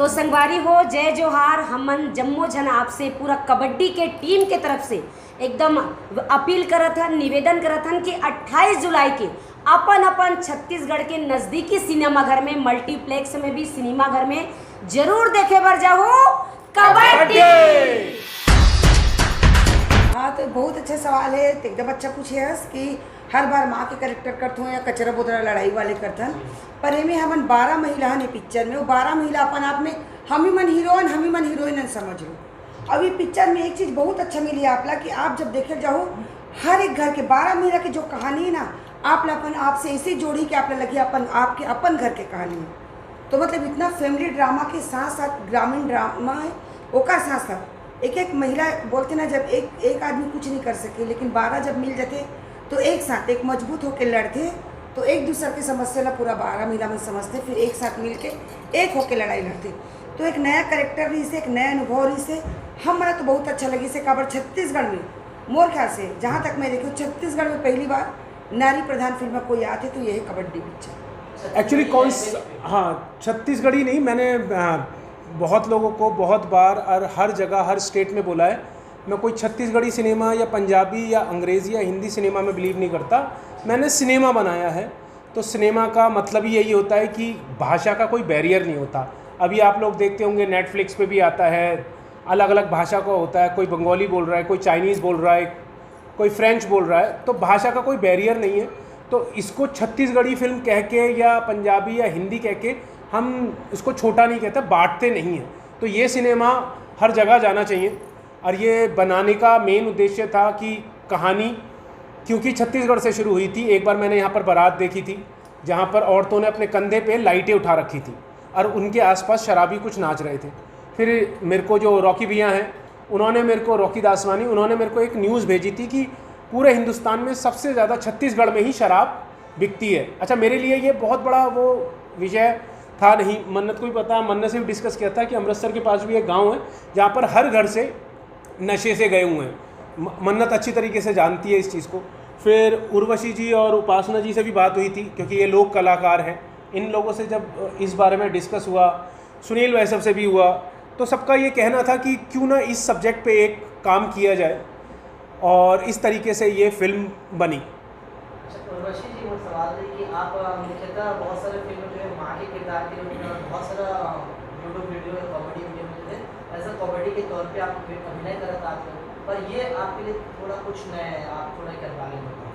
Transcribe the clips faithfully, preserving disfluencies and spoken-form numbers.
तो संगवारी हो, जय जोहार। हमन जम्मो झन आपसे पूरा कबड्डी के टीम के तरफ से एकदम अपील करत हन, निवेदन करत हन कि अट्ठाईस जुलाई के अपन अपन छत्तीसगढ़ के नजदीकी सिनेमा घर में, मल्टीप्लेक्स में भी सिनेमा घर में जरूर देखे बर जाहू कबड्डी। हाँ, तो बहुत अच्छा सवाल है, तो एकदम अच्छा पूछे हस कि हर बार माँ के कैरेक्टर करथों या कचरा बोदरा लड़ाई वाले करथन, पर एमे हमन बारह महिला हन ये पिक्चर में, वो बारह महिला अपन आप में हम ही मन हीरोइन, हम ही मन हीरोइन समझ लो। अब ये पिक्चर में एक चीज़ बहुत अच्छा मिली आप ला कि आप जब देखे जाओ, हर एक घर के बारह महिला की जो कहानी है ना, आप ला अपन आप से ऐसे जोड़ी कि आप ला लगी अपन, आपके अपन घर के कहानी है। तो मतलब इतना फैमिली ड्रामा के साथ साथ ग्रामीण ड्रामा है, ओकर साथ साथ एक एक महिला बोलते ना, जब एक एक आदमी कुछ नहीं कर सके लेकिन बारह जब मिल जाते तो एक साथ एक मजबूत होके लड़ते, तो एक दूसरे की समस्या ला पूरा बारह महिला मन समझते, फिर एक साथ मिल के एक होके लड़ाई लड़ते। तो एक नया कैरेक्टर रही से, एक नया अनुभव रही से, हमरा तो बहुत अच्छा लगी से। काबर छत्तीसगढ़ में मोर ख्याल से जहाँ तक मैं देखी हूँ, छत्तीसगढ़ में पहली बार नारी प्रधान फिल्म में कोई आते तो यही कबड्डी पिक्चर। एक्चुअली कौन स-, हाँ, छत्तीसगढ़ी नहीं, मैंने आ, बहुत लोगों को बहुत बार और हर जगह, हर स्टेट में बोला है। मैं कोई छत्तीसगढ़ी सिनेमा या पंजाबी या अंग्रेज़ी या हिंदी सिनेमा में बिलीव नहीं करता। मैंने सिनेमा बनाया है, तो सिनेमा का मतलब ही यही होता है कि भाषा का कोई बैरियर नहीं होता। अभी आप लोग देखते होंगे, नेटफ्लिक्स पे भी आता है, अलग अलग भाषा का होता है, कोई बंगाली बोल रहा है, कोई चाइनीज़ बोल रहा है, कोई फ्रेंच बोल रहा है, तो भाषा का कोई बैरियर नहीं है। तो इसको छत्तीसगढ़ी फिल्म कह के या पंजाबी या हिंदी कह के हम इसको छोटा नहीं कहते, बांटते नहीं हैं। तो ये सिनेमा हर जगह जाना चाहिए। और ये बनाने का मेन उद्देश्य था कि कहानी, क्योंकि छत्तीसगढ़ से शुरू हुई थी। एक बार मैंने यहाँ पर बारात देखी थी, जहाँ पर औरतों ने अपने कंधे पे लाइटें उठा रखी थी और उनके आसपास शराबी कुछ नाच रहे थे। फिर मेरे को जो रॉकी भैया हैं, उन्होंने मेरे को, रॉकी दासवानी, उन्होंने मेरे को एक न्यूज़ भेजी थी कि पूरे हिंदुस्तान में सबसे ज़्यादा छत्तीसगढ़ में ही शराब बिकती है। अच्छा, मेरे लिए ये बहुत बड़ा वो विषय था नहीं। मन्नत को भी पता है, मन्नत से भी डिस्कस किया था कि अमृतसर के पास भी एक गांव है, जहाँ पर हर घर से नशे से गए हुए हैं। म-, मन्नत अच्छी तरीके से जानती है इस चीज़ को। फिर उर्वशी जी और उपासना जी से भी बात हुई थी, क्योंकि ये लोक कलाकार हैं। इन लोगों से जब इस बारे में डिस्कस हुआ, सुनील वैष्णव से भी हुआ, तो सबका ये कहना था कि क्यों ना इस सब्जेक्ट पे एक काम किया जाए, और इस तरीके से ये फिल्म बनी। अच्छा, उर्वशी जी, वो सवाल रही कि आप, अ, मुख्यतः बहुत सारे फिल्म जो है माँ के किरदार के रूप में और बहुत सारा, अ, YouTube वीडियो या कॉमेडी वीडियो में जो है ऐसा कॉमेडी के तौर पे आप अभिनय करत आते हो, पर ये आपके लिए थोड़ा कुछ नया है, आप थोड़ा एक बारे में बताओ।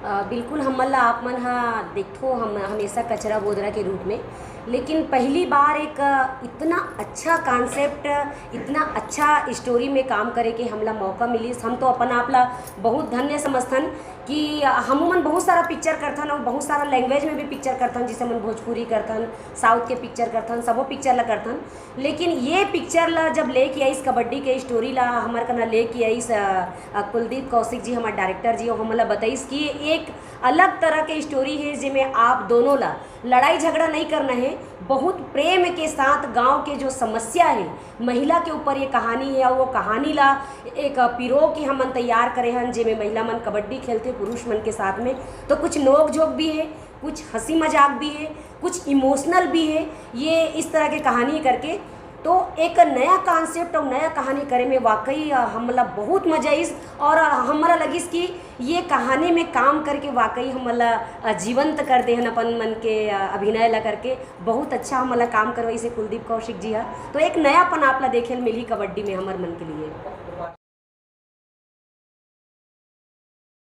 अ, बिल्कुल, हमन ला आप मन ह देखथो हम हमेशा कचरा बोदरा के रूप में, लेकिन पहली बार एक, अ, इतना अच्छा कॉन्सेप्ट, इतना अच्छा स्टोरी में काम करे के हमला मौका मिलिस। हम तो अपन आप ला बहुत धन्य समझथन कि हमू मन बहुत सारा पिक्चर करथन और बहुत सारा लैंग्वेज में भी पिक्चर करथन, जैसे हमन भोजपुरी करथन, साउथ के पिक्चर करथन, सबो पिक्चर ला करथन। लेकिन ये पिक्चर ला जब लेके आइस, कबड्डी के स्टोरी ला हमर कना लेके आइस, अ, अ, कुलदीप कौशिक जी, हमारे डायरेक्टर जी, वो हमला बताइस कि ये एक अलग तरह के स्टोरी है, जेमे आप दोनों ला लड़ाई झगड़ा नहीं करना है, बहुत प्रेम के साथ गांव के जो समस्या है, महिला के ऊपर ये कहानी है, और वो कहानी ला एक पिरो के हमन तैयार करे हन, जेमे महिला मन कबड्डी खेलथे पुरुष मन के साथ में, तो कुछ नोक झोंक भी है, कुछ हंसी मजाक भी है, कुछ इमोशनल भी है। ये इस तरह के कहानी करके तो एक नया कॉन्सेप्ट और नया कहानी करे में वाकई, अ, हमला बहुत मजा आइस और, अ, हमरा लगिस कि ये कहानी में काम करके वाकई हमला, अ, जीवंत कर देहन अपन मन के, अ, अभिनय ला करके। बहुत अच्छा हमला काम करवाइस हे कुलदीप कौशिक जी हा। तो एक नयापन आप ला देखे ल मिलही कबड्डी में हमर मन के लिए।